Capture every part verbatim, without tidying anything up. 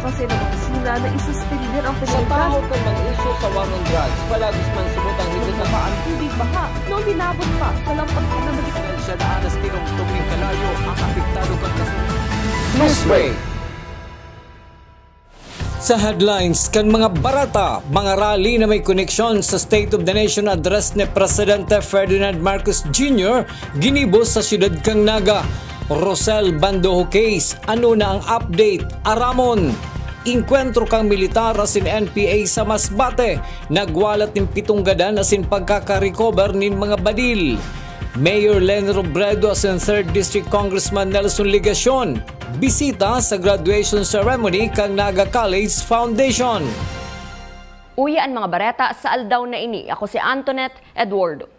Kasi ng opisina na isuspender ang Sa pagkakita tahaw kan mga isyu sa war on drugs, palagos man subot ang higit na ang tubig baha na uminabot pa sa lampas na balik. Siya daan na tinungtong ning kalayo ang apektado kan kaso. Newsbreak. Sa headlines kan mga bareta, mga rally na may koneksyon sa State of the Nation Address ni Presidente Ferdinand Marcos Junior ginibo sa siyudad kan Naga. Rosel Bandojo case, ano na ang update? Aramon. Inkwentro kan militar asin N P A sa Masbate, nagwalat nin pitong gadan asin pagkaka-recover nin mga badil. Mayor Leni Robredo asin Third District Congressman Nelson Legacion, bisita sa graduation ceremony kan Naga College Foundation. Uya an mga bareta sa aldaw na ini. Ako si Antoinette Eduardo.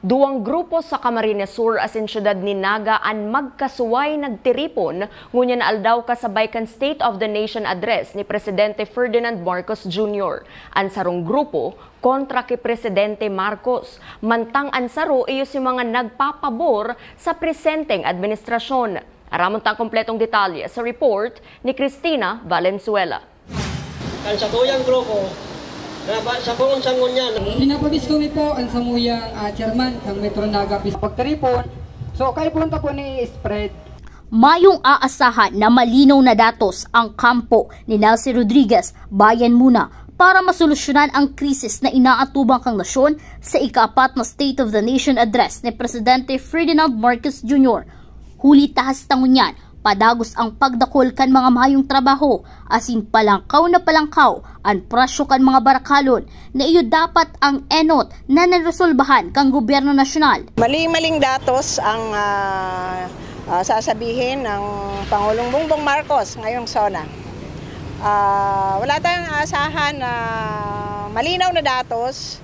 Duwang grupo sa Camarines Sur asin siyudad nin Naga an magkasuway nagtiripon ngunyan na aldaw kasabay kan State of the Nation Address ni Presidente Ferdinand Marcos Junior. An sarong grupo kontra ki Presidente Marcos, mantang an saro iyo si mga nagpapabor sa presenteng administrasyon. Aramon ta an kompletong detalye sa report ni Cristina Valenzuela. Kan satuyang grupo, na ba, sa buong sangunyan. Pinapabisto mi po ang samuyang, ah, chairman ng Metro Naga Pis-, pagtiripon. So, kaipuhan ta po ni spread. Mayong aasahan na malinaw na datos ang kampo ni Nelcy Rodriguez, Bayan Muna, para masolusyonan ang krisis na inaatubang kang nasyon sa ikaapat na State of the Nation Address ni Presidente Ferdinand Marcos Junior. Huli ta hasta ngunyan, padagos ang pagdakol kan mga mayong trabaho, asin palangkaw na palangkaw an presyo kan mga barakalon, na iyo dapat ang enot na naresolbahan kan gobyerno nasyonal. Maling-maling datos ang, ah, ah, sasabihin ng Pangulong Bongbong Marcos ngayong SONA. Ah, wala tayong aasahan na malinaw na datos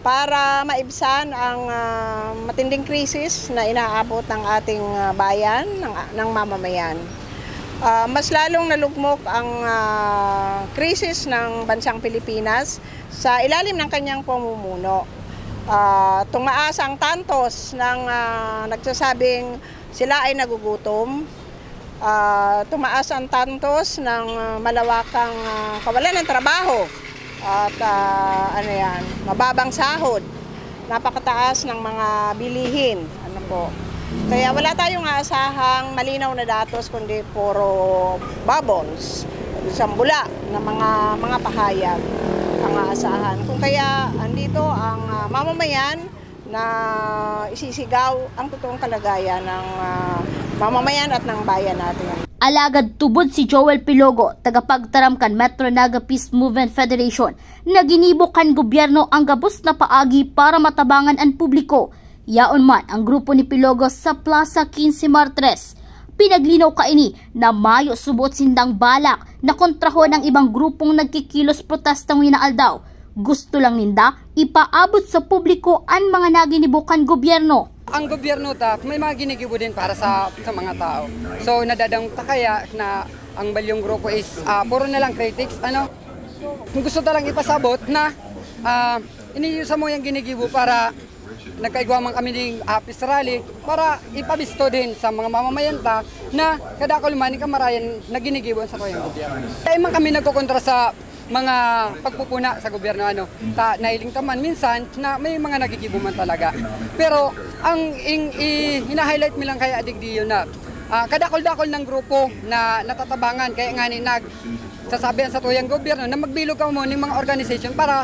para maibsan ang, ah, matinding krisis na inaabot ng ating, ah, bayan, ng, ng mamamayan. Ah, mas lalong nalugmok ang, ah, krisis ng bansang Pilipinas sa ilalim ng kanyang pamumuno. Ah, tumaas ang tantos ng, ah, nagsasabing sila ay nagugutom. Ah, tumaas ang tantos ng, ah, malawakang, ah, kawalan ng trabaho at, ah, ano yan, mababang sahod, napakataas ng mga bilihin. Ano po? Kaya wala tayong aasahang malinaw na datos, kundi puro bubbles, sambula na mga, mga pahayag ang aasahan. Kung kaya andito ang, ah, mamamayan, na isisigaw ang totoong kalagayan ng, ah, mamamayan at ng bayan natin. Alagad tubod si Joel Pilogo, tagapagtaram kan Metro Naga Peace Movement Federation, na ginibo kan gobyerno ang gabos na paagi para matabangan an publiko. Yaon man ang grupo ni Pilogo sa Plaza Quince Martres. Pinaglinaw kaini na mayo subot sindang balak na kontrahon ang ibang grupong nagkikilos protesta ngina aldaw. Gusto lang ninda ipaabot sa publiko an mga naginibo kan gobyerno. Ang gobyerno ta, may mga ginigibo din para sa, sa mga tao. So, nadadangog ta kaya na ang balyong grupo is, ah, puro na lang critics, ano? Kung gusto ta lang ipasabot na, ah, ini yung samuyang ginigibo para nagkaigwa man kami ning, ah, peace rally para ipabisto din sa mga mamamayan ta na kadakul man ni kamarayan na ginigibo ang satuyang gobyerno. Dai man kami nagkokontra sa mga pagpupuna sa gobyerno, ano. Ta, nahiling ta man minsan na may mga nagigibo man talaga. Pero ang ing-, i-, hina-highlight mi lang kaya digdi yun na, ah, kadakul-dakul ng grupo na natatabangan, kaya nga ni nagsasabi ang satuyang gobyerno na magbilog kamo ning mga organization para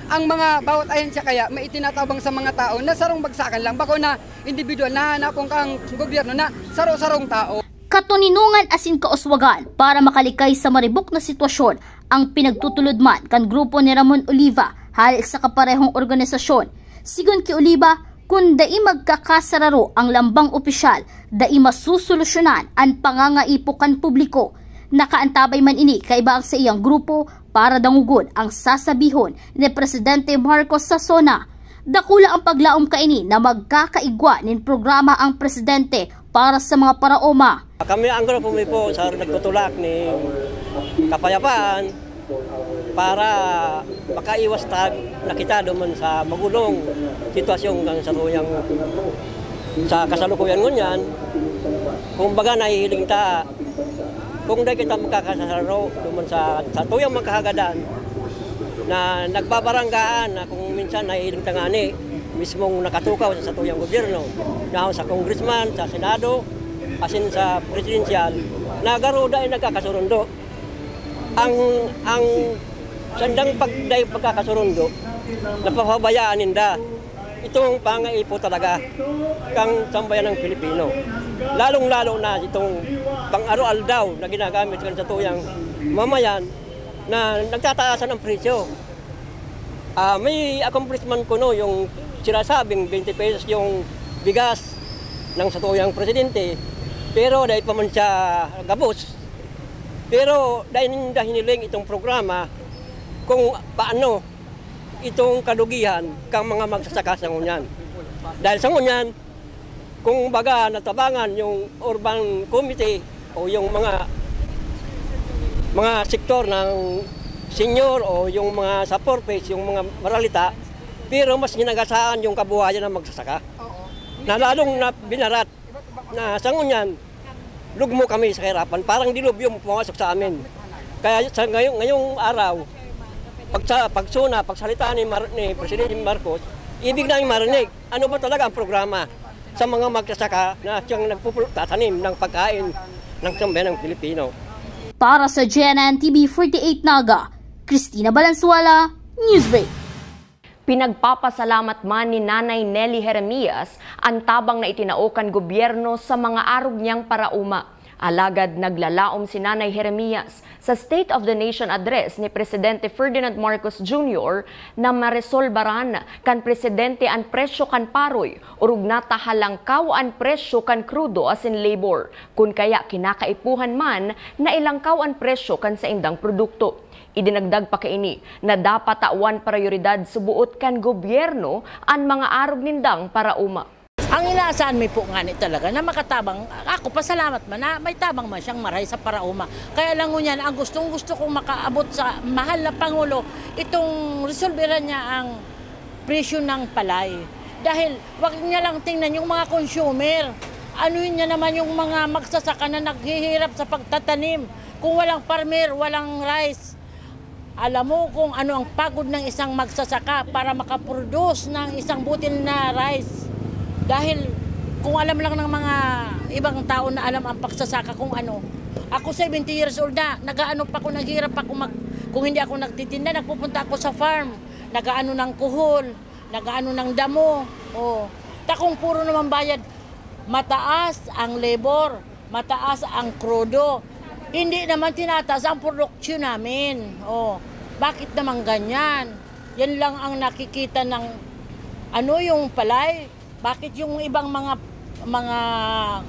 ang mga bawat ahensya kaya may itinatabang sa mga tao na sarong bagsakan lang, bako na individual na hanapon kang gobyerno na saro-sarong tao. Katoninongan asin kauswagan para makalikay sa maribok na sitwasyon ang pinagtutulod man kan grupo ni Ramon Oliva hale sa kaparehong organisasyon. Sigon ki Oliva, kun dai magkakasararo ang lambang opisyal, dai masusolusyonan an pangangaipo kan publiko. Nakaantabay man ini kaiba ang saiyang grupo para dangogon ang sasabihon ni Presidente Marcos sa SONA. Dakula ang paglaom kaini na magkakaigwa nin programa ang presidente para sa mga paraoma. Kami ang grupo mi po sa nagtutulak ni kapayapaan para makaiwas tag nakitado man sa magulong sitwasyon kan satuyang sa kasalukuyan ngunyan. Kumbaga, nahihiling ta Kung dai kita magkakasararo duman sa, sa tuyang mga kahagadan na nagbabaranggaan na kung minsan nahihiling tangani mismong nakatukaw sa tuyang gobyerno, na sa congressman, sa senado, asin sa presidential, na garo dai nagkakasurundo. Ang, ang sandang pag-, dai pagkakasurundo, napapabayaan ninda itong pangaipo talaga kang sambayanang Pilipino. Lalong-lalo na itong pang-araw-aldaw na ginagamit kan satuyang mamayan na nagtataasan ang presyo. Ah, may accomplishment kuno yung sinasabing twenty pesos yung bigas ng satuyang presidente, pero dai pa man siya gabos. Pero dai ninda hiniling itong programa kung paano itong kalugihan kang mga magsasaka sa ngunyan. Dahil sa ngunyan, kung baga natabangan yung urban committee o yung mga, mga sektor ng senior o yung mga sa four Ps, yung mga maralita, pero mas ginagasaan yung kabuhayan ng magsasaka. Na lalong na binarat na sa ngunyan, lugmo kami sa kahirapan. Parang dilubyong pumasok sa amin. Kaya sa ngayong, ngayong araw, pagsa-, pagsuna, pagsalita ni Mar-, ni Presidente Marcos, ibig namin marinig, ano ba talaga ang programa sa mga magsasaka na siyang nagpupul-, tatanim ng pagkain ng sambayan ng Pilipino? Para sa G N N T V forty-eight Naga, Christina Balansuela, Newsbreak. Pinagpapasalamat man ni Nanay Nelly Jeremias an tabang na itinao kan gobyerno sa mga arog niyang paraoma. Alagad naglalaom si Nanay Jeremias sa State of the Nation Address ni Presidente Ferdinand Marcos Junior na maresolbaran kan presidente an presyo kan paroy, orog na ta halangkaw an presyo kan krudo asin labor, kun kaya kinakaipuhan man na ilangkaw an presyo kan saindang produkto. Idinagdag pa kaini na dapat tawan prayoridad sa boot kan gobyerno an mga arog nindang paraoma. Ang inaasahan mi po ngani talaga na makatabang, ako pasalamat man na may tabang man siyang maray sa paraoma. Kaya lang ngunyan, ang gustong-gusto kong makaabot sa mahal na Pangulo, itong resolveran niya ang presyo ng palay. Dahil wag niya lang tingnan yung mga consumer. Ano yun niya naman yung mga magsasaka na naghihirap sa pagtatanim. Kung walang farmer, walang rice. Alam mo kung ano ang pagod ng isang magsasaka para makaproduce ng isang butil na rice. Dahil kung alam lang ng mga ibang tao na alam ang pagsasaka kung ano. Ako seventy years old na, nagaano pa ako, naghirap ako mag, kung hindi ako nagtitinda, nagpupunta ako sa farm, nagaano ng kuhol, nagaano ng damo. Oh. Takong puro naman bayad, mataas ang labor, mataas ang krudo. Hindi naman tinataas ang produksyon namin. Oh, bakit naman ganyan? Yan lang ang nakikita ng ano yung palay. Bakit yung ibang mga mga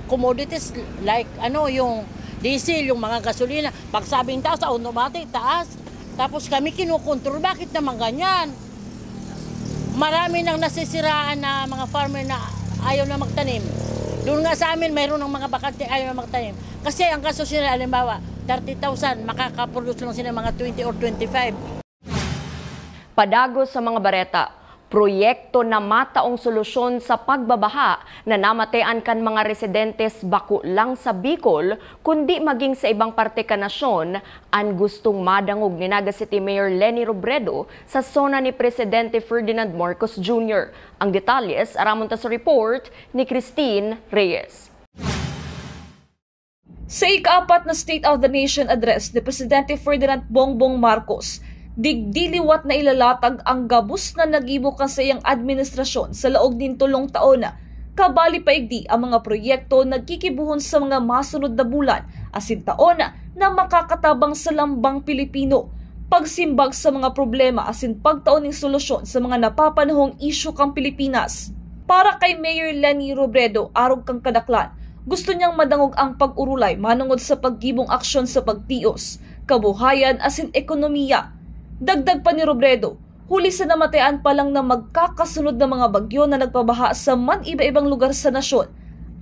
commodities like ano yung diesel, yung mga gasolina, pagsabing taas, automatic taas. Tapos kami kinukontrol, bakit naman ganyan? Marami nang nasisiraan na mga farmer na ayaw na magtanim. Doon nga sa amin, mayroon ng mga bakante ayaw na magtanim. Kasi ang kaso sila, halimbawa, thirty thousand, makakaproduce lang sila mga twenty or twenty-five. Padagos sa mga bareta, proyekto na mataong solusyon sa pagbabaha na namatean kan mga residentes bako lang sa Bicol, kundi maging sa ibang parte kan nasyon, an gustong madangog ni Naga City Mayor Leni Robredo sa SONA ni Presidente Ferdinand Marcos Junior. Ang detalye aramon ta sa report ni Christine Reyes. Sa ikaapat na State of the Nation Address ni Presidente Ferdinand Bongbong Marcos, digdi liwat na ilalatag ang gabos na nagibo kan saiyang administrasyon sa laog nin tolong taon, kabali paigdi ang mga proyekto na gigibohon sa mga masunod na bulan asin taon na makakatabang sa lambang Pilipino, pagsimbag sa mga problema asin pagtao nin solusyon sa mga napapanahong isyu kan Pilipinas. Para kay Mayor Leni Robredo, arog kan kadaklan, gusto niyang madangog ang pag-orolay manongod sa paggibong aksyon sa pagtios, kabuhayan asin ekonomiya. Dagdag pa ni Robredo, huli sa namatean pa lang na magkakasunod na mga bagyo na nagpabaha sa man iba-ibang lugar sa nasyon,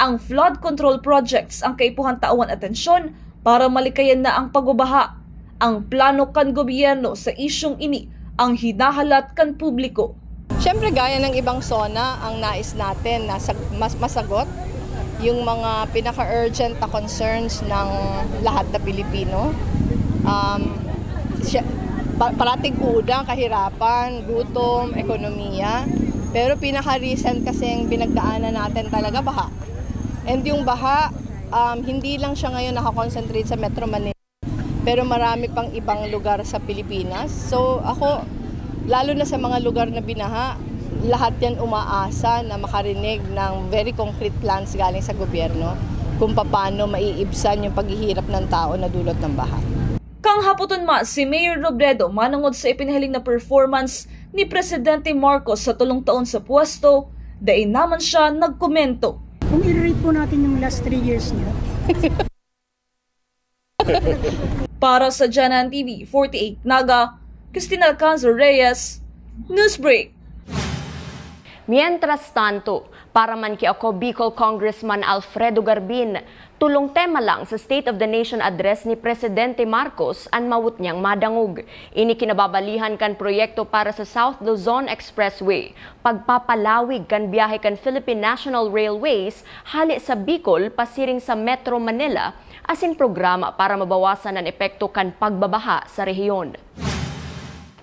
ang flood control projects ang kaipuhan tawan atensyon para malikayan na ang pagbabaha. Ang plano kan gobyerno sa isyung ini ang hinahalat kan publiko. Siyempre, gaya ng ibang SONA, ang nais natin na sag-, mas masagot Yung mga pinaka-urgent na concerns ng lahat na Pilipino, um, siya, pa, parating uudang, kahirapan, gutom, ekonomiya. Pero pinaka-recent kasing pinagdaanan natin talaga, baha. And yung baha, um, hindi lang siya ngayon nakakonsentrate sa Metro Manila, pero marami pang ibang lugar sa Pilipinas. So ako, lalo na sa mga lugar na binaha, lahat yan umaasa na makarinig ng very concrete plans galing sa gobyerno kung paano maiibsan yung paghihirap ng tao na dulot ng baha. Kanghapoton man, si Mayor Robredo manongod sa ipinahiling na performance ni Presidente Marcos sa tulong taon sa pwesto, dai naman siya nagkomento. Kung i-rate po natin yung last three years niya, Para sa Janan T V forty-eight Naga, Christine Alcanzar Reyes, Newsbreak. Mientras tanto, para man ki ako Bicol Congressman Alfredo Garbin, tulong tema lang sa State of the Nation Address ni Presidente Marcos an mawot niyang madangog. Ini kinababalihan kan proyekto para sa South Luzon Expressway, pagpapalawig kan biyahe kan Philippine National Railways hale sa Bicol pasiring sa Metro Manila, asin programa para mabawasan an epekto kan pagbabaha sa rehiyon.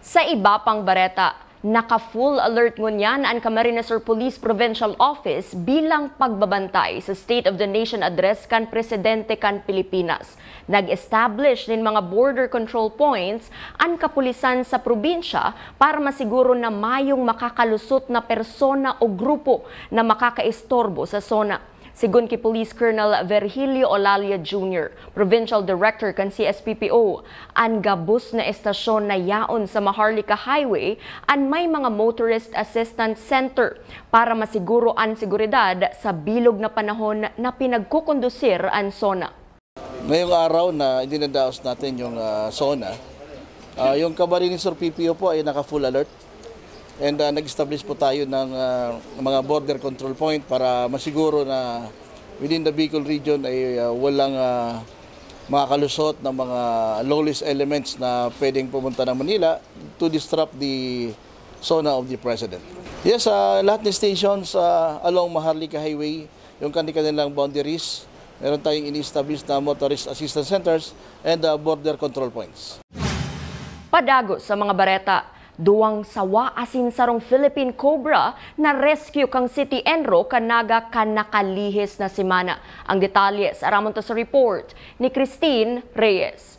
Sa iba pang bareta, naka-full alert ngunyan an Camarines Sur Police Provincial Office bilang pagbabantay sa State of the Nation Address kan Presidente kan Pilipinas. Nag-establish nin mga border control points an kapulisan sa probinsya para masiguro na mayong makakalusot na persona o grupo na makakaistorbo sa SONA. Sigon ki Police Colonel Virgilio Olalia Junior, Provincial Director kan C S P P O, an gabos na estasyon na yaon sa Maharlika Highway an may mga Motorist Assistance Center para masiguro an seguridad sa bilog na panahon na pinagkukondusir an SONA. Ngayong araw na idinadaos natin yung uh, SONA, uh, yung Camarines Sur P P O po ay naka-full alert. And uh, nag-establish po tayo ng uh, mga border control point para masiguro na within the Bicol region ay uh, walang uh, mga kalusot ng mga lawless elements na pwedeng pumunta ng Manila to disrupt the SONA of the President. Yes, uh, lahat ng stations uh, along Maharlika Highway, yung kanilang boundaries, meron tayong ini-establish na motorist assistance centers and uh, border control points. Padagos sa mga bareta, duwang sawa asin sarong Philippine Cobra na rescue kang City ENRO kan Naga kan nakalihis na semana. Ang detalye sa aramon ta sa report ni Christine Reyes.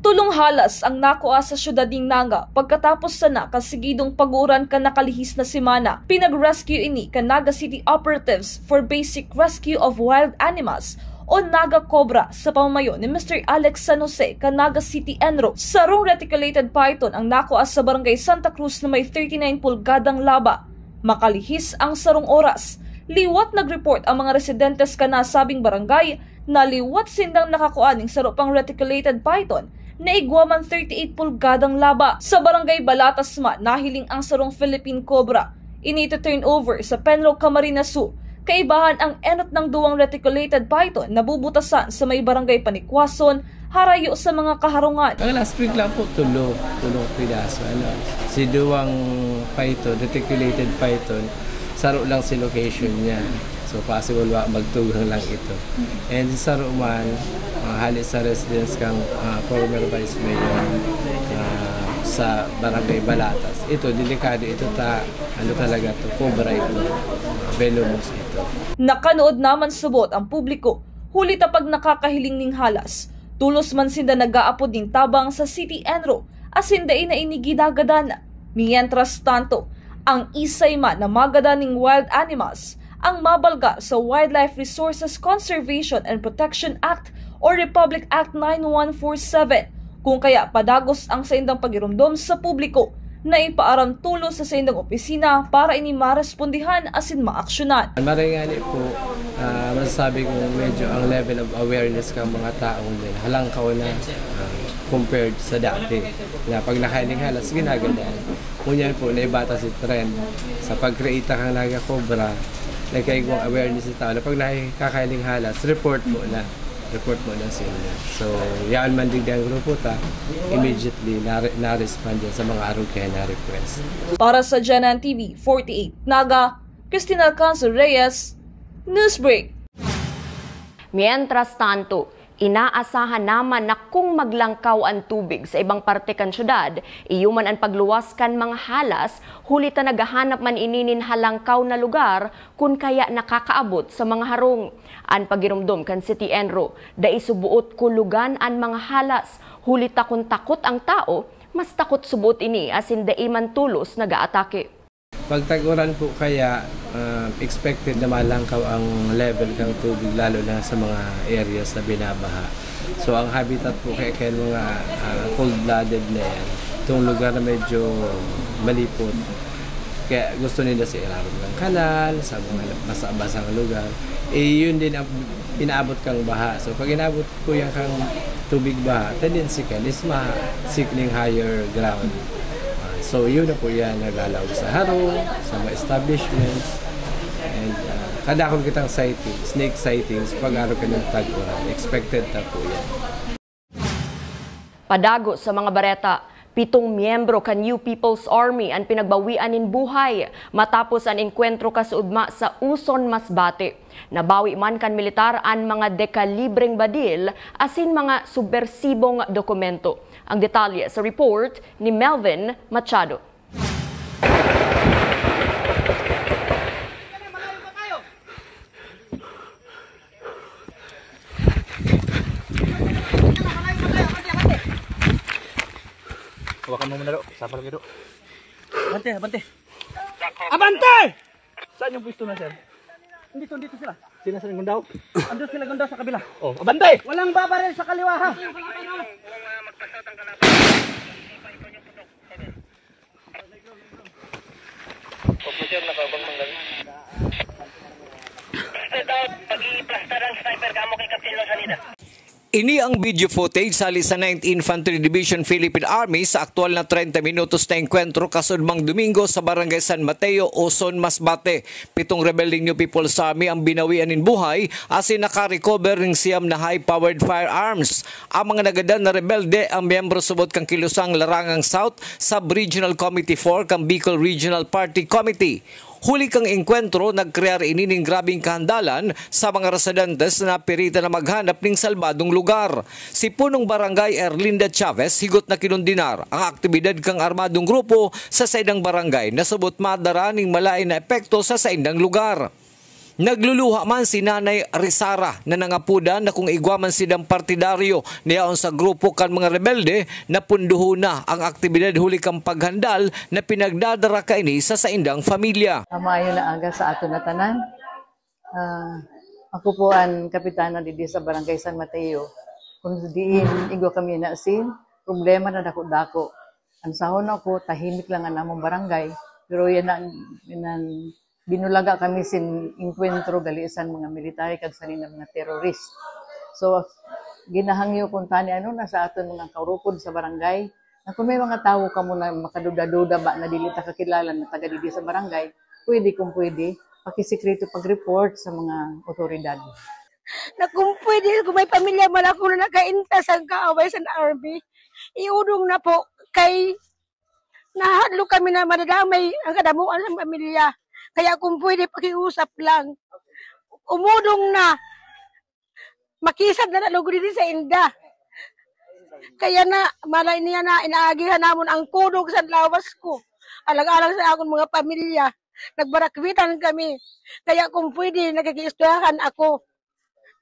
Tulong halas ang nakua sa syudad nin Naga pagkatapos sana kan sigidong pag-uuran kan nakalihis na semana. Pinag-rescue ini kan Naga City Operatives for Basic Rescue of Wild Animals o Naga Cobra sa pamamayo ni Mister Alex San Jose kan Naga City ENRO. Sarong reticulated python ang nakua sa Barangay Santa Cruz na may thirty-nine pulgadang laba. Makalihis ang sarong oras. Liwat nag-report ang mga residentes kan nasabing barangay na liwat sindang nakakua ning saro pang reticulated python na igwa man thirty-eight pulgadang laba. Sa Barangay Balatas man, nahiling ang sarong Philippine Cobra. Ini ito turn over sa Penro Camarines Sur. Kaibahan ang enot ng duwang reticulated python na bubutasan sa may Barangay Panikwason, harayo sa mga kaharungan. Ang last week lang po, tulo, tulong piraso. Ano, si duwang python, reticulated python, saro lang si location niya. So possible wa magtugang lang ito. And sa Roman, uh, hali sa residence kang uh, former Vice Mayor uh, sa Barangay Balatas. Ito, delikado ito ta, ano talaga to, cobra ito, uh, venomous ito. Nakanood naman subot ang publiko, huli ta pag nakakahiling ning halas. Tulos man sinda nag-aapod ning tabang sa City Enro, asin dai na ini ginagadan. Mientras tanto, ang isay man na magadan ning wild animals ang mabalga sa Wildlife Resources Conservation and Protection Act o Republic Act nine one four seven, kung kaya padagos ang saindang pagiromdom sa publiko na ipaaram tulos sa saindang opisina para ini marespondihan asin maaksyonan. Maray nga ni po, uh, masasabi kong medyo ang level of awareness ng mga taong din halangkaw na uh, compared sa dati na pag nakahiling halas, ginagadaan. Ngunyan po, naibata si trend sa pag-create kang Naga Cobra, nagkaigwang awareness sa tao na pag nakakahiling halas, report po na. Report po na sila. So, yan man digdi ang grupo ta, immediately na-respond yan sa mga arog kaya na request. Para sa Janan T V forty-eight Naga, Christine Alcanzar Reyes, Newsbreak. Mientras tanto, inaasahan naman na kung maglangkaw an tubig sa ibang parte kan syudad, iyo man an pagluwas kan mga halas, huli ta naghahanap man ini nin halangkaw na lugar kun kaya nakakaabot sa mga harong. An pagiromdom kan City ENRO, dai suboot kulugan an mga halas, huli ta kun takot ang tao, mas takot suboot ini asin dai man tolos nag-aatake. Pag tag-uran po kaya, ah, expected na malangkaw ang level ng tubig, lalo na sa mga areas na binabaha. So, ang habitat po kaya, kaya mga, ah, cold-blooded na yan, itong lugar na medyo malipot, kaya gusto nila sa ilalim ng kanal, sa mga basa-basang lugar. Eh, yun din ang inaabot kang baha. So, pag inaabot po yan kang tubig baha, tendency ka is ma-seek ning higher ground. Ah, so, yun na po yan, naglalaog sa harong, sa mga establishments. And, ah, kadakol kitang sighting, snake sightings, pag araw ka ng tag-uran. Expected na po yan. Padago sa mga bareta, pitong miyembro kan New People's Army an pinagbawian nin buhay matapos an engkwentro kasuodma sa Uson, Masbate. Nabawi man kan militar an mga dekalibreng badil asin mga subbersibong dokumento. Ang detalye sa report ni Melvin Machado. Hawakan mo muna, Do. Sapal ka, Do. Abante, abante. Abante! Saan yung pwesto na, sir? Dito, dito sila. Sila sa Gundaw? Andun sila, Gundaw, sa kabila. Oh, abante! Walang babaril sa kaliwa, ha? Opo, sir, nakabang man lang. Plastar out, pag-i-plastar ang sniper, kamo kay Captain Lozanida. Ini ang video footage hali sa Ninth Infantry Division Philippine Army sa aktual na treinta minutos na engkwentro kasuodmang Domingo sa Barangay San Mateo, Uson, Masbate. Pitong rebelde New People's Army ang binawian nin buhay asin naka-recover nin siyam na high-powered firearms. Ang mga nagadan na rebelde ang miyembro subot kan kilusang Larangang South Sub-Regional Committee four kan Bicol Regional Party Committee. Huli kan engkwentro, nagkrear ini nin grabeng kahandalan sa mga residentes na napiritan na maghanap nin salbadong lugar. Si Punong Barangay Erlinda Chavez higot na kinondenar ang aktibidad kan armadong grupo sa saindang barangay na subot madara nin malaen na epekto sa saindang lugar. Nagluluha man si Nanay Rizara na nangapodan na kung igwa man sidang partidaryo na yaon sa grupo kan mga rebelde, na pundohon na ang aktibidad huli kan paghandal na pinagdadara kaini sa saindang pamilya. Ah, maayo na aga sa aton na tanan. Ah, ako po an kapitana didi sa Barangay San Mateo. Kung diin igwa kami na sin problema na dako-dako. An sahon ako, tahimik lang an among barangay. Pero yan ang, yan ang binulaga kami sin engkwentro gali san mga military kag saning mga terrorist. So, ginahangyo kun tani ano na sa aton mga kaurupod sa barangay, na kung may mga tawo kamo na makaduda-duda ba na dili ta kakilala na taga didi sa barangay, pwede kung pwede, pakisikreto pag-report sa mga otoridad. Na kung pwede, kung may pamilya man ako na nakainta sa kaaway sa army, iudong na po kay nahadlok kami na madadamay ang kadamuan sa pamilya. Kaya kung pwede, pakiusap lang. Umudong na. Makisad na nalugod din sa inda. Kaya na, malay niya na, inaagihan namon ang kudog sa lawas ko. Alang-alang sa akong mga pamilya. Nagbarakwitan kami. Kaya kung pwede, nakikiistoryahan ako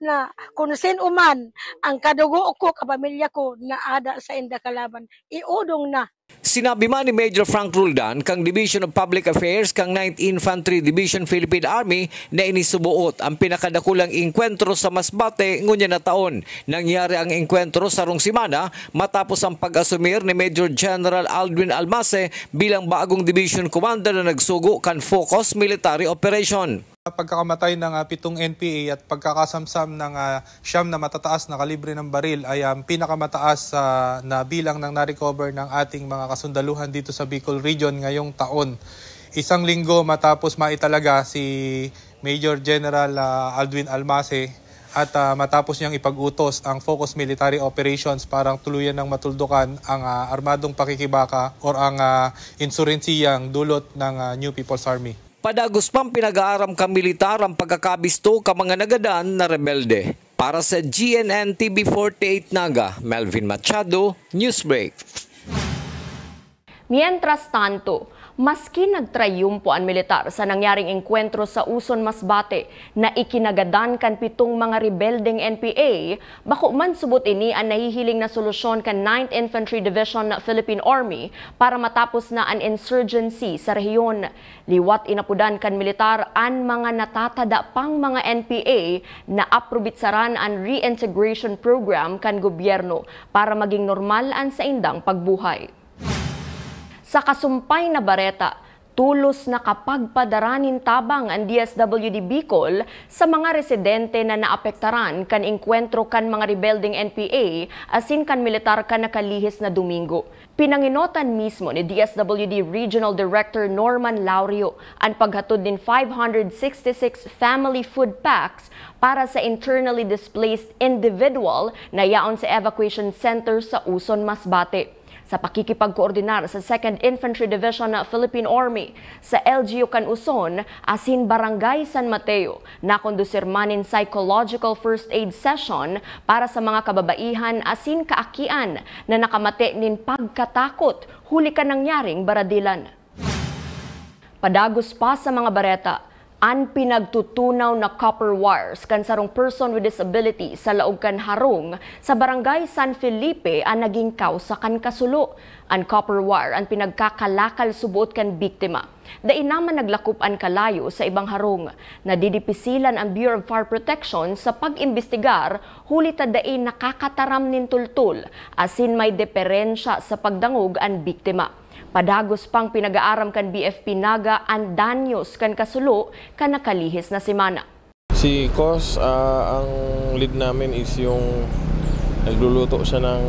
na kung sino man ang kadugo ko, kapamilya ko, na ada sa inda kalaban, iudong na. Sinabi man ni Major Frank Roldan kan Division of Public Affairs kan Ninth Infantry Division Philippine Army na ini suboot ang pinakadakulang engkwentro sa Masbate ngunyan na taon. Nangyari ang engkwentro sarong semana matapos ang pag-asumir ni Major General Aldwin Almace bilang bagong Division Commander na nagsugo kan Focus Military Operation. Pagkakamatay ng, ah, pitong N P A at pagkakasamsam ng, ah, siyam na matataas na kalibre ng baril ay ang pinakamataas, ah, na bilang ng na-recover ng ating mga kasundaluhan dito sa Bicol Region ngayong taon. Isang linggo matapos maitalaga si Major General, ah, Aldwin Almace at, ah, matapos niyang ipag-utos ang Focus Military Operations para tuluyan ng matuldukan ang, ah, armadong pakikibaka or ang, ah, insurhensiyang dulot ng, ah, New People's Army. Padagos pang pinag-aaram kan militar an pagkakabisto kan mga nagadan na rebelde. Para sa G N N T V forty-eight Naga, Melvin Machado, Newsbreak. Mientras tanto, maski nagtrayumpo an militar sa nangyaring engkwentro sa Uson Masbate na ikinagadan kan pitong mga rebeldeng N P A, bako man subot ini an nahihiling na solusyon kan Ninth Infantry Division na Philippine Army para matapos na an insurgency sa rehiyon. Liwat inapodan kan militar an mga natatada pang mga N P A na aprobitsaran an reintegration program kan gobyerno para maging normal an saindang pagbuhay. Sa kasumpay na bareta, tolos na kapagpadara nin tabang an D S W D Bicol sa mga residente na naapektaran kan engkwentro kan mga rebeldeng N P A asin kan militar kan nakalihis na Domingo. Pinangenotan mismo ni D S W D Regional Director Norman Laurio an paghatod nin five hundred sixty-six family food packs para sa internally displaced individual na yaon sa evacuation center sa Uson, Masbate. Sa pakikipagkoordinar sa Second Infantry Division na Philippine Army, sa L G U kan Uson asin Barangay San Mateo, nakondusir man nin psychological first aid session para sa mga kababaihan asin kaakian na nakamate nin pagkatakot huli kan nangyaring baradilan. Padagos pa sa mga bareta, an pinagtutunaw na copper wires kan sarong person with disability sa laog kan harong sa Barangay San Felipe an naging kausa kan kasulo. An copper wire an pinagkakalakal suboot kan biktima. Dai naman naglakop an kalayo sa ibang harong. Nadidipisilan an Bureau of Fire Protection sa pag-imbestigar huli ta dai nakakataram nin tultol asin may deperensya sa pagdangog an biktima. Padagos pang pinag-aaram kan B F P Naga an danyos kan kasulo kan nakalihis na semana. Si Kos, ah, ang lead namin is yung nagluluto siya ng,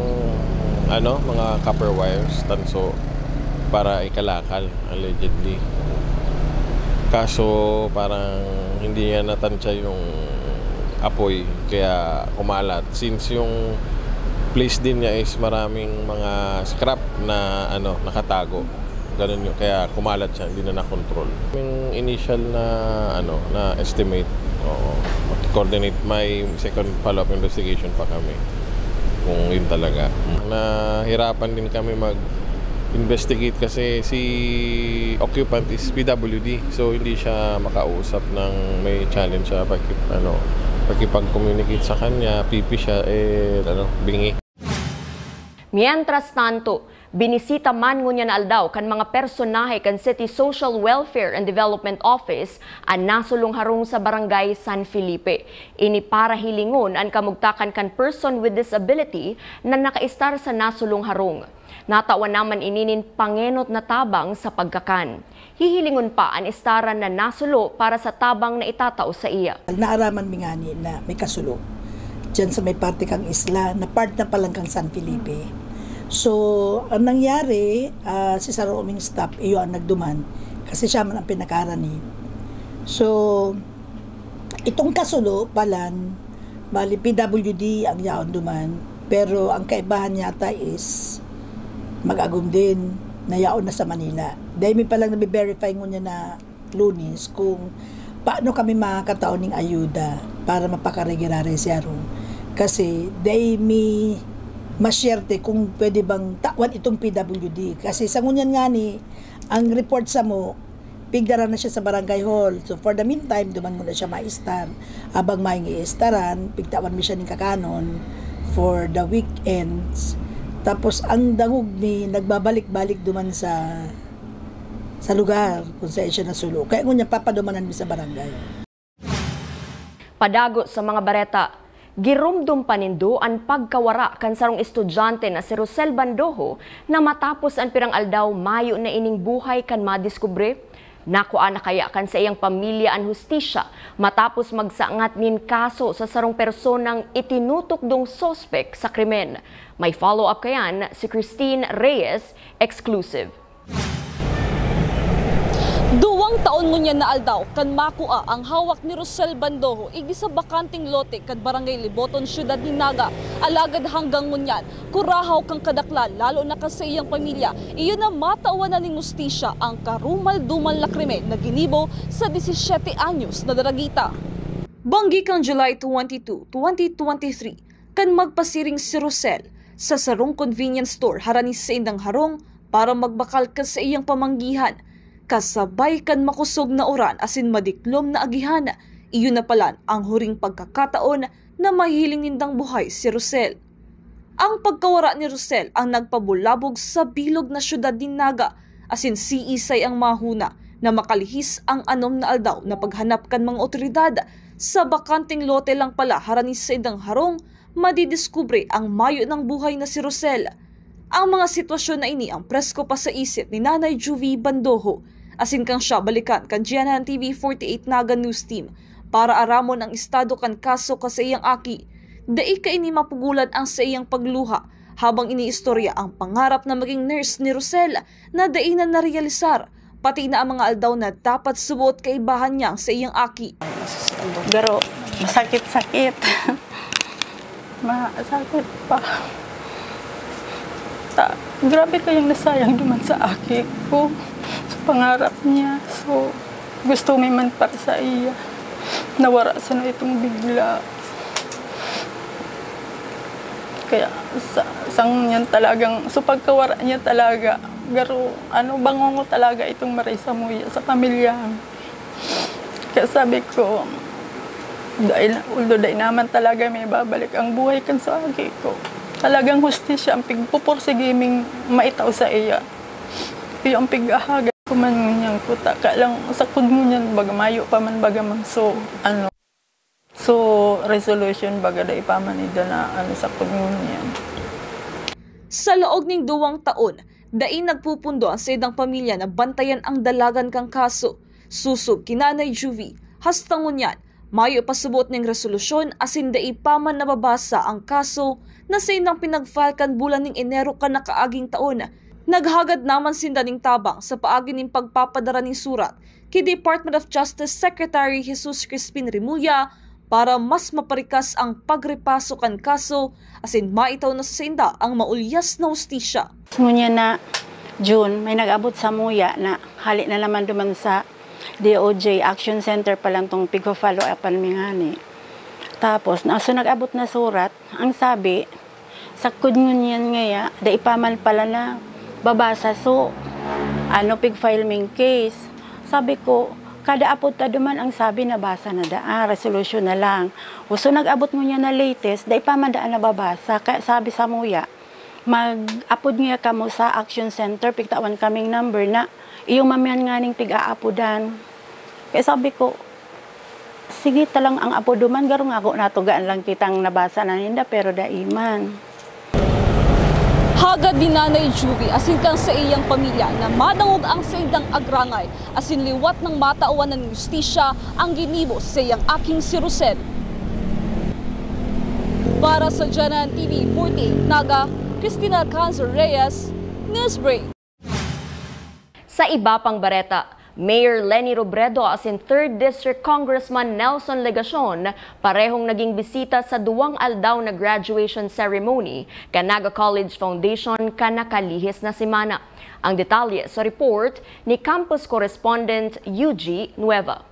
ano, mga copper wires, tanso, para ikalakal, allegedly. Kaso parang hindi niya natansya yung apoy, kaya kumalat. Since yung place din niya is maraming mga scrap na, ano, nakatago. Ganun yun, kaya kumalat siya, hindi na nakontrol. Yung initial na, ano, na estimate, oo, mag-coordinate, may second follow-up investigation pa kami kung yun talaga. Nahirapan din kami mag-investigate kasi si occupant is P W D, so hindi siya makausap ng may challenge sa pagkip-, ano, pagkipag-communicate sa kanya, pipi siya, eh, ano, bingi. Mientras tanto, binisita man ngunyan na aldaw kan mga personahe kan City Social Welfare and Development Office an nasulong harong sa Barangay San Felipe. Ini para hilingon an kamugtakan kan person with disability na nakaistar sa nasulong harong. Natawan naman ini nin pangenot na tabang sa pagkakan. Hihilingon pa an istaran na nasulo para sa tabang na itatao saiya. Naaraman mi ngani na may kasulo diyan sa may parte kang isla na part na palang kang San Felipe. So, ang nangyari, ah, si saro ming staff, iyo ang nagduman kasi siya man ang pinakaranib. So, itong kasulo palan, bali P W D ang yaon duman, pero ang kaibahan yata is mag-agom din na yaon na sa Manila. Dahil mi palang nabe-verify ngunyan na Lunes kung paano kami makakatao ning ayuda para mapakarigilaray siya ron. Kasi dai mi masyerte kung pwede bang tawan itong P W D. Kasi sa ngunyan ngani, ang report samo, pigdara na siya sa barangay hall. So for the meantime, duman muna siya maistar. Abang maing iistaran, pigtawan mi siya ning kakanon for the weekends. Tapos ang dangog mi nagbabalik-balik duman sa sa lugar kung saan siya nasulo. Kaya ngunyan, papadumanan mi sa barangay. Padago sa mga bareta, giromdom pa nindo an pagkawara kan sarong estudyante na si Rosel Bandojo na matapos an pirang aldaw mayo na ining buhay kan madiskubre. Nakua na kaya kan saiyang pamilya an hustisya matapos magsangat nin kaso sa sarong personang itinutukdong suspek sa krimen. May follow-up kayan si Christine Reyes, exclusive. Duwang taon ngunyan na aldaw kan makua ang hawak ni Rosel Bandoho igdi sa bakanteng lote kan Barangay Liboton, Syudad nin Naga. Alagad hanggang ngunyan, kurahaw kan kadaklan, lalo na kan saiyang pamilya, iyo na matawan na nin hustisya ang karumal-dumal na krimen na ginibo sa disisiete anyos na daragita. Banggi kan July twenty-two, twenty twenty-three, kan magpasiring si Rosel sa sarong convenience store harani sa saindang harong para magbakal kan saiyang pamanggihan, kasabay kan makosog na uran asin madiklom na agihan, iyo na palan ang huring pagkakataon na mahiling nindang buhay si Rosel. Ang pagkawara ni Rosel ang nagpabulabog sa bilog na syudad nin Naga, asin siisay ang mahuna na makalihis ang anom na aldaw na paghanap kan mga otoridad sa bakanteng lote lang pala harani sa saindang harong, madidiskubre ang mayo nang buhay na si Rosel. Ang mga sitwasyon na ini ang presko pa sa isip ni Nanay Juvie Bandoho, asin kan siya balikan kan G N N T V forty-eight Naga News Team para aramon ang estado kan kaso kan saiyang aki. Dai kaini mapugulan ang saiyang pagluha habang iniistorya ang pangarap na maging nurse ni Rosel na dai na narealisar, pati na ang mga aldaw na dapat suboot kaibahan niya sa iyang aki. Garo, masakit-sakit. Masakit pa. Ta, grabe kayang nasayang duman sa aki ko, sa pangarap niya. So, gusto mi man para sa iya. Nawara sana itong bigla. Kaya sa, sa ngunyan talagang, so pagkawara niya talaga, garo, ano, bangongo talaga itong Marisa Muya sa pamilya. Kaya sabi ko, dai na, although dai naman talaga may babalik ang buhay kan sa aki ko. Talagang hustisya ang pigpupursige ming maitaw sa iya. Iyo ang pig-ahagan ko man ngunyan kuta. Kaya lang, sakod ngunyan, baga mayo pa man baga man. So, ano, so, resolution baga dai pa man ida na, ano, sakod ngunyan. Sa laog ning duwang taon, dai nagpupundo ang saindang pamilya na bantayan ang dalagan kan kaso. Sosog ki Nanay Juvie, hasta ngunyan, mayo pa subot ning resolusyon asin dai pa man nababasa ang kaso na saindang pinag-file kan bulan ning Enero kan nakaaging taon. Naghagad naman sinda ning tabang sa paagi nin pagpapadara nin surat ki Department of Justice Secretary Jesus Crispin Remulla para mas maparikas ang pagripaso kan kaso asin maitaw na sa sainda ang maulyas na hustisya. Ngunyan na June, may nag-abot sa Muya na hali na naman duman sa D O J Action Center pa lang tong pigpa-follow upan mi ngani. Tapos, na, so nag-abot na surat, ang sabi, sakod ngunyan ngaya, dai pa man pala nababasa, so, ano, pig-file ming case. Sabi ko, kada apod ta duman ang sabi nabasa na daan, resolution na lang. O, so nag-abot ngunyan na latest, dai pa man daan nababasa. Kaya sabi sa Muya, mag-apod ngaya kamo sa Action Center, pigtawan kaming number na iyo man nganing pig-aapodan. Kaya sabi ko, sige ta lang ang apod duman, garo ngako natugaan lang kitang nabasa na ninda, pero dai man. Hagad ni Nanay Juvie asin kan saiyang pamilya na madangog ang saindang agrangay asin liwat nang matawan nin hustisya ang ginibo sa saiyang aking si Rosel. Para sa G N N T V forty-eight Naga, Christina Canzo Reyes, Newsbreak. Sa iba pang bareta, Mayor Leni Robredo asin third District Congressman Nelson Legacion parehong naging bisita sa duwang aldaw na graduation ceremony kan Naga College Foundation kan nakalihis na semana. Ang detalye sa report ni campus correspondent Eugene Nueva.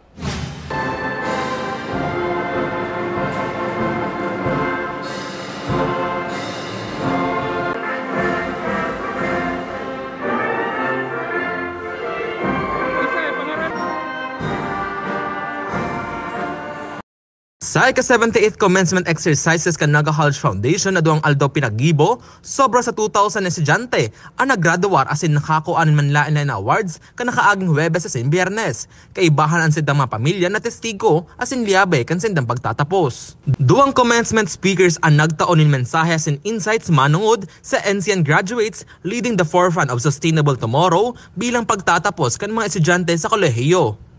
Sa ika-seventy-eighth commencement exercises kan Naga College Foundation na duwang aldaw pinaggibo, sobra sa two thousand na estudyante ang naggraduar asin nakakua nin manlaen-laen na awards kan nakaaging Huwebes asin Biyernes. Kaibahan an saindang mga pamilya na testigo asin liyabe kan saindang pagtatapos. Duwang commencement speakers an nagtao nin mensahe asin insights manongod sa N C N graduates leading the forefront of sustainable tomorrow bilang pagtatapos kan mga estudyante sa kolehiyo.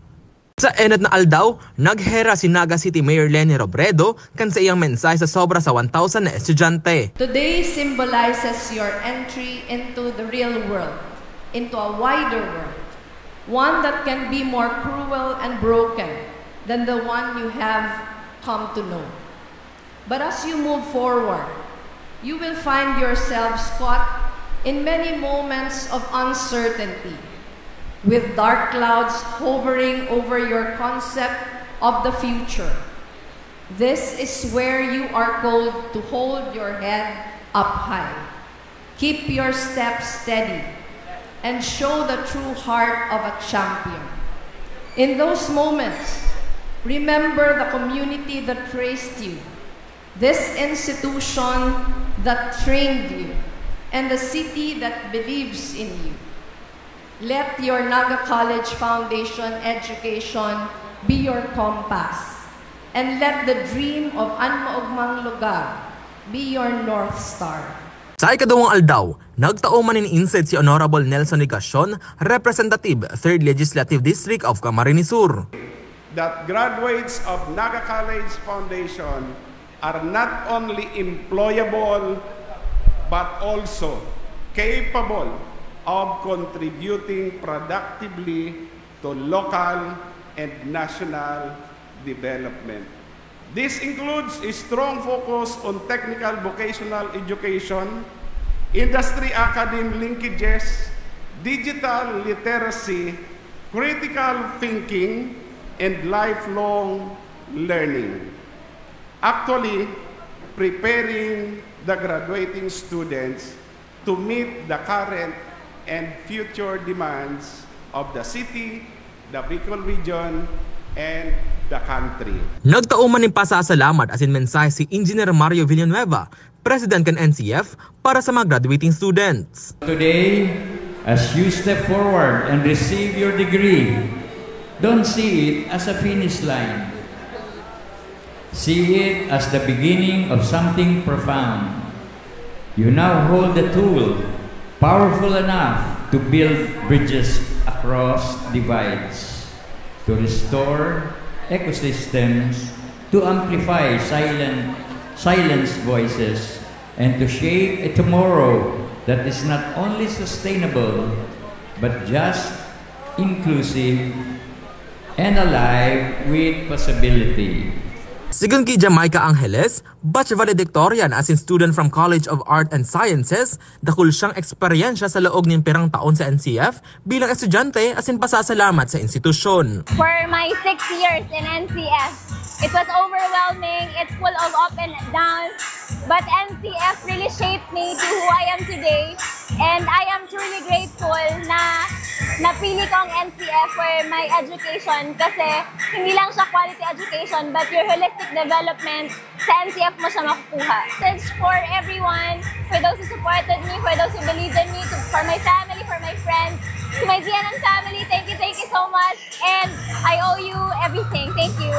Sa enot na aldaw, naghera si Naga City Mayor Leni Robredo kan saiyang mensahe sa sobra sa one thousand na estudyante. Today symbolizes your entry into the real world, into a wider world. One that can be more cruel and broken than the one you have come to know. But as you move forward, you will find yourselves caught in many moments of uncertainty, with dark clouds hovering over your concept of the future. This is where you are called to hold your head up high. Keep your steps steady and show the true heart of a champion. In those moments, remember the community that raised you, this institution that trained you, and the city that believes in you. Let your Naga College Foundation education be your compass, and let the dream of An Maogmang Lugar be your North Star. Sa ikaduwang aldaw, nagtao man nin insight si Honorable Nelson Legacion, Representative, Third Legislative District of Camarines Sur. That graduates of Naga College Foundation are not only employable but also capable of contributing productively to local and national development. This includes a strong focus on technical vocational education, industry academe linkages, digital literacy, critical thinking, and lifelong learning. Actually, preparing the graduating students to meet the current and future demands of the city, the Bicol region, and the country. Nagtao man nin pasasalamat asin mensahe si Engineer Mario Villanueva, President kan N C F, para sa mga graduating students. Today, as you step forward and receive your degree, don't see it as a finish line. See it as the beginning of something profound. You now hold the tool powerful enough to build bridges across divides, to restore ecosystems, to amplify silent, silenced voices, and to shape a tomorrow that is not only sustainable, but just, inclusive, and alive with possibility. Sigon ki Jamaica Angeles, batch valedictorian asin student from College of Art and Sciences, dakul siyang eksperyensya sa laog nin pirang taon sa N C F bilang estudyante asin pasasalamat sa institusyon. For my six years in N C F, it was overwhelming, it's full of up and downs, but N C F really shaped me to who I am today, and I am truly grateful na napili ko ang N C F for my education kasi hindi lang siya quality education but your holistic development sa N C F mo siya makukuha. Message for everyone, for those who supported me, for those who believed in me, to, for my family, for my friends, to my G N N family, thank you, thank you so much, and I owe you everything. Thank you.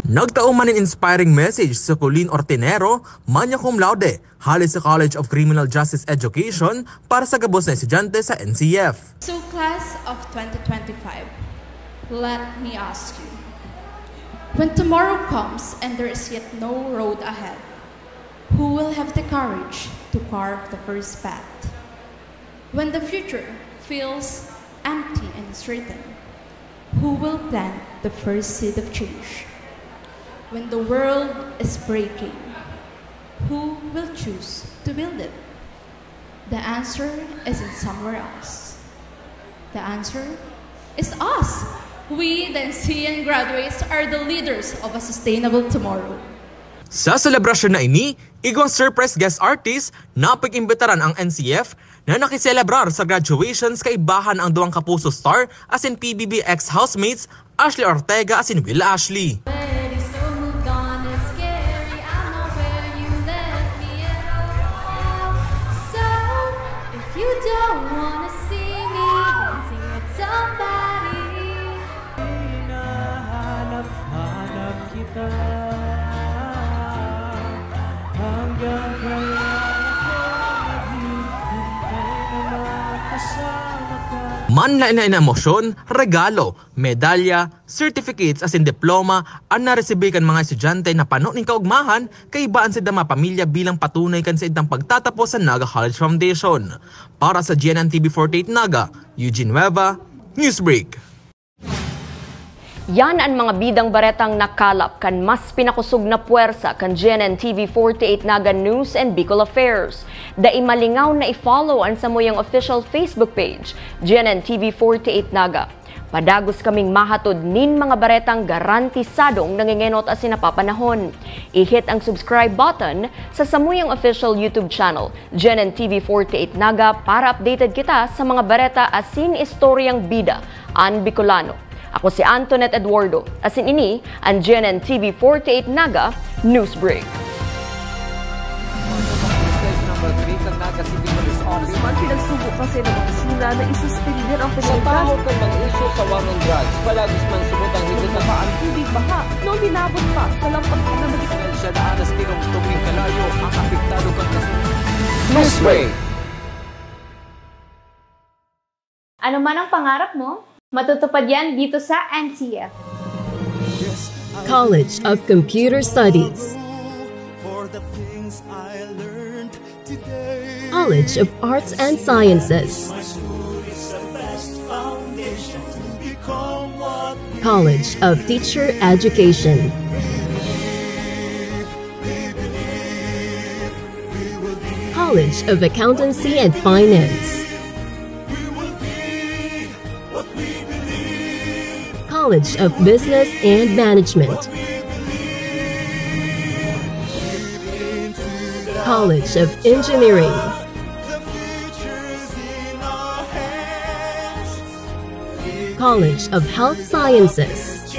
Nagtao man nin inspiring message si Colleen Ortinero, magna cum laude, hale sa College of Criminal Justice Education, para sa gabos na estudyante sa N C F. So, class of twenty twenty-five, let me ask you, when tomorrow comes and there is yet no road ahead, who will have the courage to carve the first path? When the future feels empty and uncertain, who will plant the first seed of change? When the world is breaking, who will choose to build it? The answer isn't somewhere else. The answer is us. We, the N C N graduates, are the leaders of a sustainable tomorrow. Sa selebrasyon na ini, igwang surprise guest artist na pag-imbitaran ang N C F na nakiselebrar sa graduations. Kaibahan ang duwang Kapuso star asin P B B X housemates, Ashley Ortega asin Will Ashley. Already so moved on, it's scary, I'm not where you left me at all. So, if you don't wanna see me dancing with somebody, hinahanap-hanap kita. Hanggang kailan ako maghihintay na makasama ka? Manlaen-laen na emosyon, regalo, medalya, certificates asin diploma an naresibi kan mga estudyante na pano nin kaogmahan, kaiba an saindang mga pamilya bilang patunay kan saindang pagtatapos sa Naga College Foundation. Para sa G N N T V forty-eight Naga, Eugene Nueva, Newsbreak. Yan an mga bidang baretang nakalap kan mas pinakosog na pwersa kan G N N T V forty-eight Naga News and Bicol Affairs. Dai malingaw na i-follow an samuyang official Facebook page, G N N T V forty-eight Naga. Padagos kaming mahatod nin mga baretang garantisadong nangengenot asin napapanahon. I-hit ang subscribe button sa samuyang official YouTube channel, G N N T V forty-eight Naga, para updated kita sa mga bareta asin istoryang bida an Bicolano. Ako si Antoinette Eduardo, asin ini an G N N T V forty-eight Naga Newsbreak. Number three kan Naga City Police Office. Man pinagsugo kasi ng opisina na isuspender ang Sa komunidad. Tahaw kan mga isyu sa war on drugs, palagis man subot ang higit na Bumaba ang tubig baha na uminabot pa sa lampas na magiging Siya daan na tinungtong ning kalayo ang apektado kan kasunod. Newsbreak. Ano man ang pangarap mo, matutupad yan dito sa N C F. College of Computer Studies, College of Arts and Sciences, College of Teacher Education, College of Accountancy and Finance, College of Business and Management, College of Engineering, College of Health Sciences,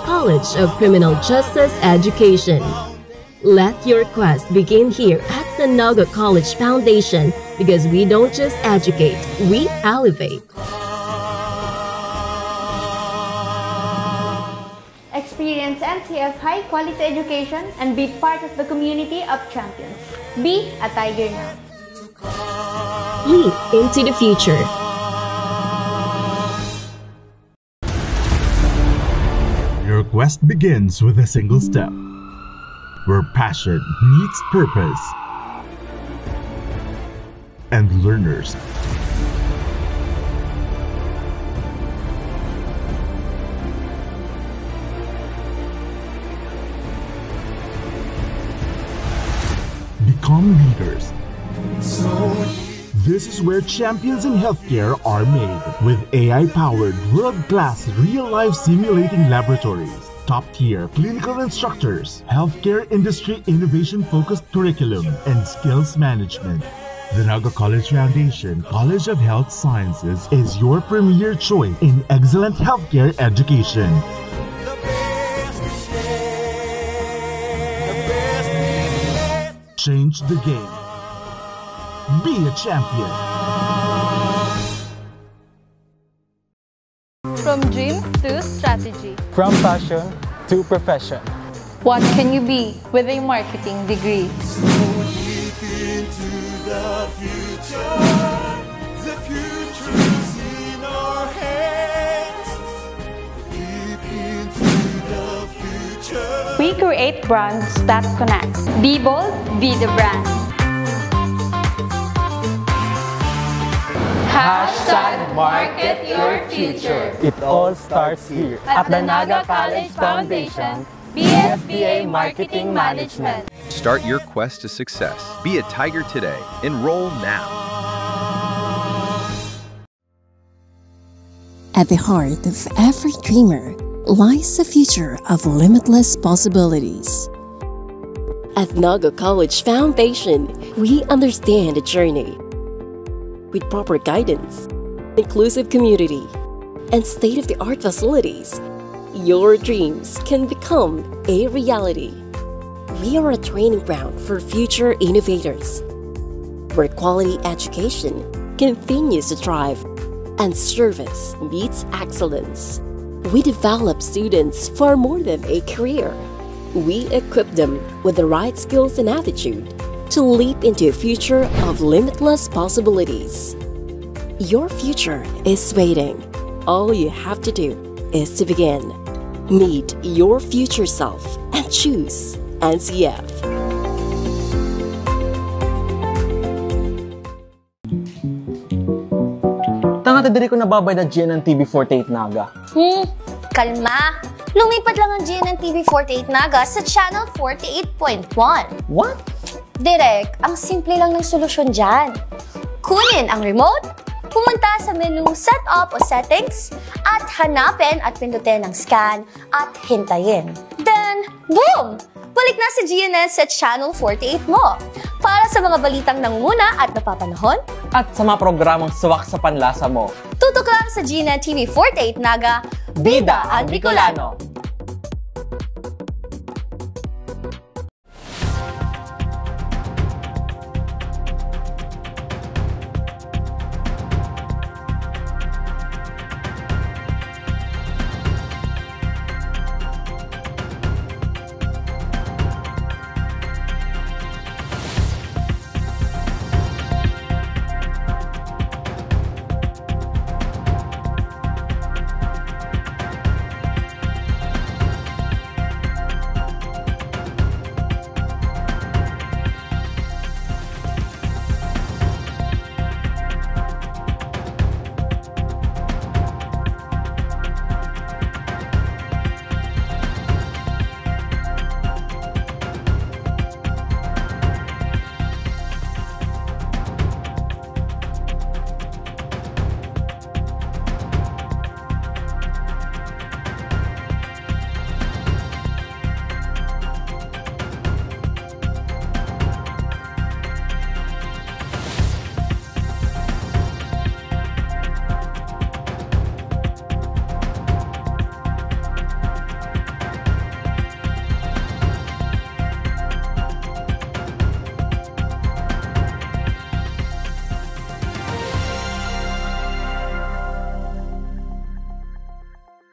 College of Criminal Justice Education. Let your quest begin here at the Naga College Foundation, because we don't just educate, we elevate. Experience N C F high quality education and be part of the community of champions. Be a tiger now. Leap into the future. Your quest begins with a single step, where passion meets purpose, and learners become leaders. This is where champions in healthcare are made, with A I-powered, world-class, real-life simulating laboratories, top-tier clinical instructors, healthcare industry innovation-focused curriculum, and skills management. The Naga College Foundation College of Health Sciences is your premier choice in excellent healthcare education. Change the game. Be a champion. From dreams to strategy. From passion to profession. What can you be with a marketing degree? We create brands that connect. Be bold, be the brand. Hashtag market your future. It all starts here. At the Naga College Foundation, B S B A Marketing Management. Start your quest to success. Be a tiger today. Enroll now. At the heart of every dreamer lies a future of limitless possibilities. At Naga College Foundation, we understand the journey. With proper guidance, inclusive community, and state-of-the-art facilities, your dreams can become a reality. We are a training ground for future innovators, where quality education continues to thrive and service meets excellence. We develop students for more than a career. We equip them with the right skills and attitude to leap into a future of limitless possibilities. Your future is waiting. All you have to do is to begin. Meet your future self and choose N C F. Diri ko nababayad na G N N T V forty-eight Naga. Hmm, kalma. Lumipat lang ang G N N T V forty-eight Naga sa Channel forty-eight point one. What? Direk, ang simple lang ng solusyon dyan. Kunin ang remote, pumunta sa menu Setup o Settings, at hanapin at pindutin ang Scan at hintayin. Then, boom! Balik na si G N N sa Channel forty-eight mo. Para sa mga balitang nangunguna at napapanahon, At sa mga programang swak sa panlasa mo. Tutok lang sa G N N T V forty-eight Naga, Bida ang Bicolano.